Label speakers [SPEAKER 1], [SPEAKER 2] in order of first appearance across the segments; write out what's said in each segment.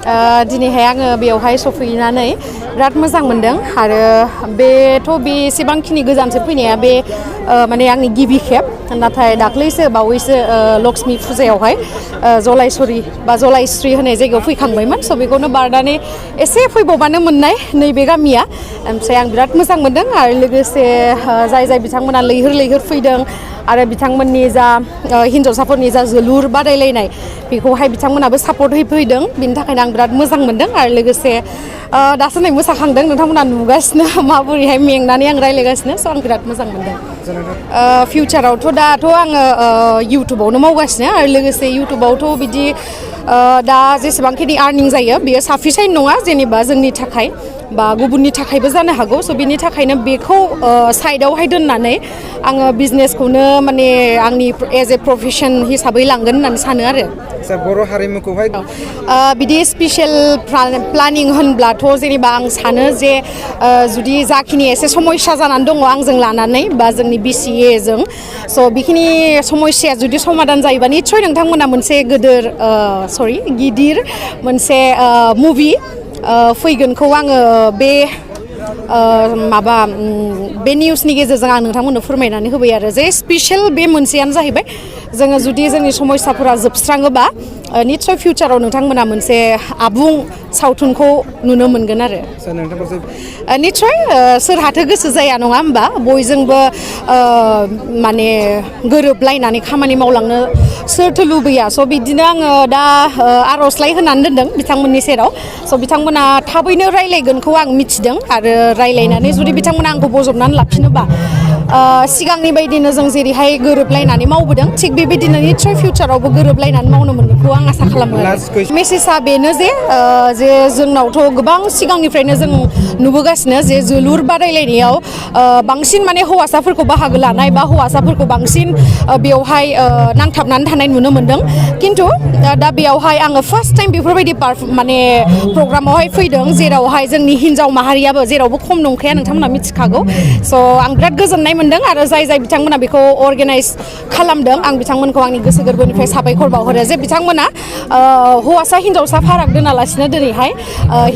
[SPEAKER 1] दिनैहाय आङो बेयावहाय सफैनानै बिराद मोजां मोनदों आरो बेथ' बेसेबांखिनि गोजानसो फैनाया बे माने आंनि गिबि खेब नाथाय दाख्लैसो बावैसो लक्ष्मी फुजायावहाय जलाइसरि बा जलाइस्रि होनाय जायगायाव फैखांबायमोन स' बेखौनो बारनानै एसे फैबावबानो मोननाय नैबे गामिया ओमफ्राय आं बिराद मोजां मोनदों आरो लोगोसे जाय बिथांमोना लैहोर फैदों आरो बिथांमोननि जा हिन्जावसाफोरनि जा जोलुर बादायलायनाय बेखौहाय बिथांमोनाबो सापर्ट होफैदों बिनि थाखायनो आं बिराद मोजां मोनदों आरो लोगोसे दासो नै मोसाखांदों नोंथांमोना नुगासिनो माबोरैहाय मेंनानै आं रायज्लायगासिनो स' आं बिराद मोजां मोनदों फिउचारावथ' दाथ' आङो इउटुबावनो मावगासिनो आरो लोगोसे इउटुबावथ' बिदि दा जेसेबांखिनि आर्निं जायो बेयो साफिसियेन्ट नङा जेनेबा जोंनि थाखाय बा गुबुननि थाखायबो जानो हागौ स' बिनि थाखायनो बेखौ साइडआवहाय दोननानै आङो बिजनेसखौनो माने आंनि एज ए प्रफेसन हिसाबै लांगोन होननानै सानो आरो
[SPEAKER 2] बर' हारिमुखौहाय
[SPEAKER 1] बिदि स्पेसियेल प्लानिं होनब्लाथ' जेनेबा आं सानो जे जुदि जाखिनि एसे समस्या जानानै दङ आंजों लानानै बा जोंनि Bcaa जों स' बेखिनि समस्याया जुदि समाधान जायोबा निस्सय नोंथांमोना मोनसे गिदिर मोनसे मुभि फैगोनखौ आङो बे बे निउसनि गेजेरजों आं नोंथांमोननो फोरमायनानै होबाय आरो जे स्पेसियेल बे मोनसेयानो जाहैबाय जोङो जुदि जोंनि समस्याफोरा जोबस्राङोबा निस्सय फिउचाराव नोंथांमोना मोनसे आबुं सावथुनखौ नुनो मोनगोन आरो निस्सय सोरहाथो गोसो जाया नङा होमबा बयजोंबो माने गोरोबलायनानै खामानि मावलांनो सोरथो लुबैया स' बिदिनो आङो दा आर'जलाइ होनानै दोनदों बिथांमोननि सेराव स' बिथांमोना थाबैनो रायलायगोनखौ आं मिथिदों आरो रायलायनानै जुदि बिथांमोना आंखौ बजबनानै लाफिनोबा सिगांनि बायदिनो जों जेरैहाय गोरोबलायनानै मावबोदों थिग बेबायदिनो निस्सय फिउचारावबो गोरोबलायनानै मावनो मोनगोनखौ आं आसा खालामो मेसेजआ बेनो जे जोंनावथ' गोबां सिगांनिफ्रायनो जों नुबोगासिनो जे जोलुर बादायलायनायाव बांसिन माने हौवासाफोरखौ बाहागो लानाय बा हौवासाफोरखौ बांसिन बेवहाय नांथाबनानै थानाय नुनो मोनदों खिन्थु दा बेयावहाय आङो फार्स्ट टाइम बेफोरबायदि माने प्रग्रामावहाय फैदों जेरावहाय जोंनि हिन्जाव माहारियाबो जेरावबो खम नंखाया नोंथांमोना मिथिखागौ स' आं बिराद गोजोननाय मोनदों आरो जाय बिथांमोना बेखौ अर्गेनाइज खालामदों आं बिथांमोनखौ आंनि गोसो गोरबोनिफ्राय साबायखर बावहरो जे बिथांमोना हौवासा हिन्जावसा फाराग दोनालासिनो दिनैहाय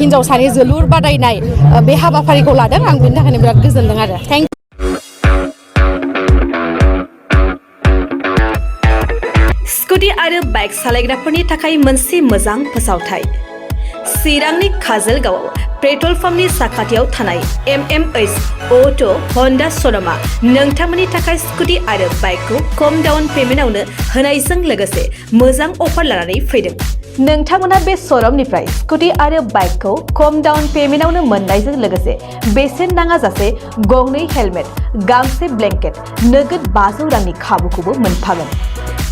[SPEAKER 1] हिन्जावसानि जोलुर बादायनाय बे हाबाफारिखौ लादों आं बेनि थाखायनो बिराद गोजोनदों आरो थेंक
[SPEAKER 3] स्कुटि आरो बाइक सालायग्राफोरनि थाखाय मोनसे मोजां फोसावथाय चिरांनि काजलगावआव पेट्रल पाम्पनि साखाथियाव थानाय MMH अट' हन्डा श'रुमआ नोंथांमोननि थाखाय स्कुटि आरो बाइकखौ खम डाउन पेमेन्टआवनो होनायजों लोगोसे मोजां अफार लानानै फैदों नोंथांमोना बे श'रुमनिफ्राय स्कुटि आरो बाइकखौ खम डाउन पेमेन्टआवनो मोननायजों लोगोसे बेसेन नाङाजासे गंनै हेलमेट गांसे ब्लेंकेट नोगोद 500 रांनि खाबुखौबो मोनफागोन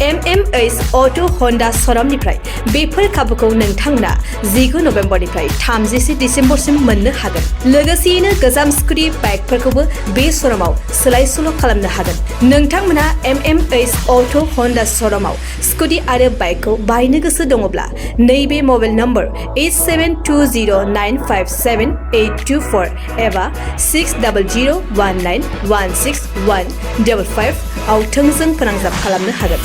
[SPEAKER 3] MMH अट' हन्डा श'रुमनिफ्राय बेफोर खाबुखौ नोंथांमोना 19 नभेम्बरनिफ्राय 30 डिसेम्बरसिम मोननो हागोन लोगोसेयैनो गोजाम स्कुटि बाइकफोरखौबो बे श'रुमाव सोलाय सोल' खालामनो हागोन नोंथांमोना MMH अट' हन्डा श'रुमाव स्कुटि आरो बाइकखौ बायनो गोसो दङब्ला नैबे मबाइल नम्बर 8720957824 एबा 6001916155 आव थोंजों फोनांजाब खालामनो हागोन